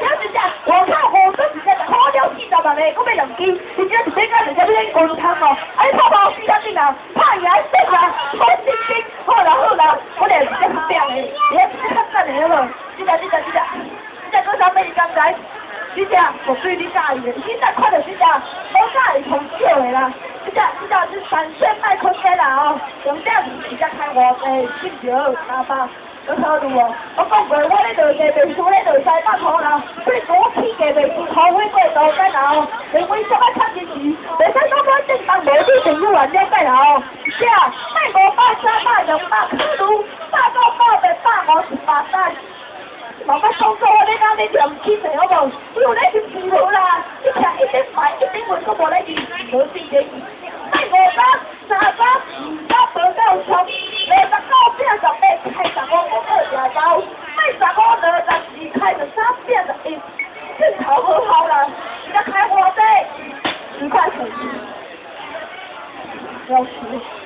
這一隻外口5塊了40萬的，閣買兩支，你這是買到人家買牛湯哦，啊你泡泡死較緊啊，拍贏勝啊，好心情，好啦好啦，我哋是這較拼的，你是較讚的好無？這隻這隻這隻，這隻閣啥物你敢知？這隻絕對你喜歡的，現在看到這隻，我喜歡上少的啦。這隻這隻是閃炫麥昆飛啦哦，重點是這隻開偌濟，進橋300。閣考慮哦，我講過，我咧落地袂輸咧落西北雨啦，不是講我起價袂輸，雨水過度解啦哦，連位足愛較堅持，袂使講我正當無女朋友來了解啦哦，這賣500、300、200，考慮100到100、150、130。慢慢講講，我你敢咧念起的好無？你有咧是毋是無啦？你徛一頂排一頂位，閣無咧字，無四個字。賣500、300、200，無夠衝，69變18，開15，我閣食包，賣15 24，開13變11，正頭好好啦，而家開偌濟？10塊錢。老師，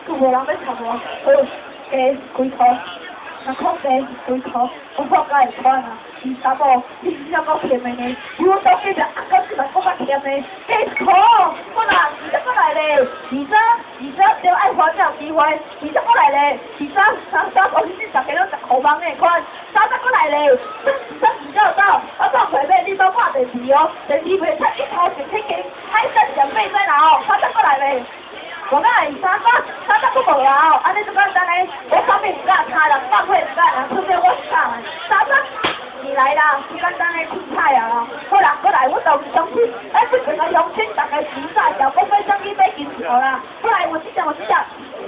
閣無人欲插我，好，加幾箍。六箍加幾箍，我看敢會穿啊？25，你真正夠甜的呢？比我當今日阿哥這擺閣較甜的，加1箍，好啦，20過來咧，二三，二三就愛還才有機會，二十過來咧，二三三三，我是逐家攏10箍網的款，30過來咧，三三二九到，我講袂買，你攏看電視哦，電視袂出一頭前天經，海參兩倍在哪哦，30過來咧。我講會三十，三十閣無啦哦，按呢足簡單咧，我啥物毋敢，他人放屁毋敢，人出面我是敢的。三十，你來啦，足簡單咧，凊彩啊啦。好啦，過來，我就相信，哎，這邊個鄉親，逐家時早食講欲啥去買金條啦。過來，我這隻，我這隻，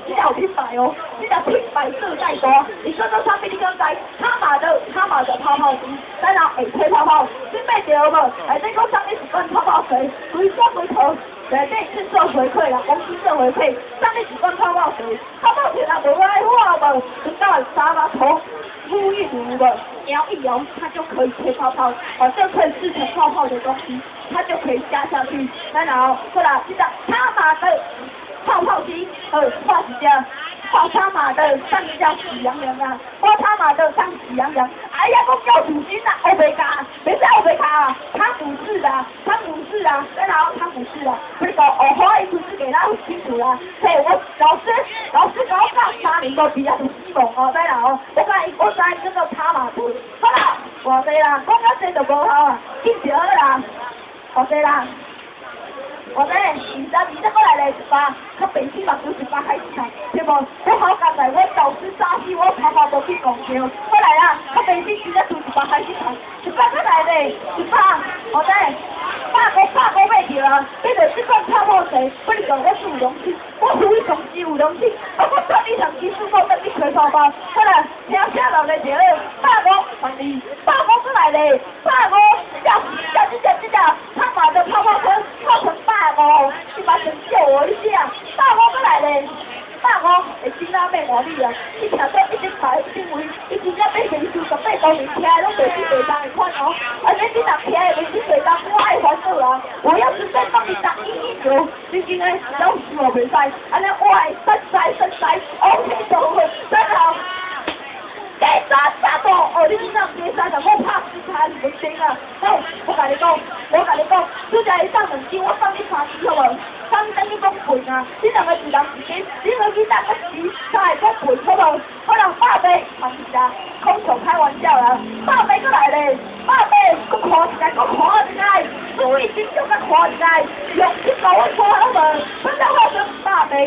這隻有品牌哦，這隻品牌做再大，伊叫做啥物？你敢知？他馬的泡泡機，咱人會吹泡泡，你買著無？內底閣送你一罐泡泡水，規罐規套。內底是做回饋啦，公司做回饋，送你一罐泡泡水，泡泡水若無愛喝無，就倒沙發頭敷一塗的，搖一搖，它就可以吹泡泡，反正可以制成泡泡的東西，它就可以加下去。然後後來這個他馬的泡泡機，畫一隻，畫他馬的上一叫喜羊羊啊，畫他馬的上喜羊羊。哎呀，講叫主君啊，歐白卡，別使歐白卡啊，湯姆士啊，湯姆士啊，然後湯姆士啊，不是講哦，花一出是給他清楚啦。嘿，我老師，老師教我教3年無畢業就死亡哦，然後我講我知叫做他馬的，好啦，偌濟啦，講較濟就無效啊，緊就好啦，偌濟啦。我這20、20過來咧100，較平起目睭100開始啊，對無？我好佳在，我導師早死，我頭髮無去講著。過來啦，較平起真正做100開始啊，100過來咧，100，我這150 150買著啊，買著這款泡泡水，不是講我是有良心，我非常之有良心，我閣送你上技術，我等你吹泡泡。好啦，聽聲落來就好，150萬二，150過來咧，150，這隻這隻這隻，他馬的泡泡車泡成150，你把錢借我一下，150過來咧，150會真啊免外你啊，伊聽說一頂排一頂位，伊真正買連續18多年聽的攏袂比袂重的款哦，啊你你若聽的袂比袂重，我愛煩惱啊，我要是再幫你打119，真正的老師我袂使，按呢我會實在實在，OK 就好，然後。加三三度，哦，你怎加三十？我拍死他是不行啊！好，我共你講，我共你講，這只會送兩支，我送你三支好無？送等於講笨啊！你兩個一人一支，你兩個囡仔閣是三個講笨好無？好啦，180放一下，空手開玩笑啦，180閣來咧，180閣看一下，閣看一下，注意真正閣看一下，用這個我看好無？本來我說180。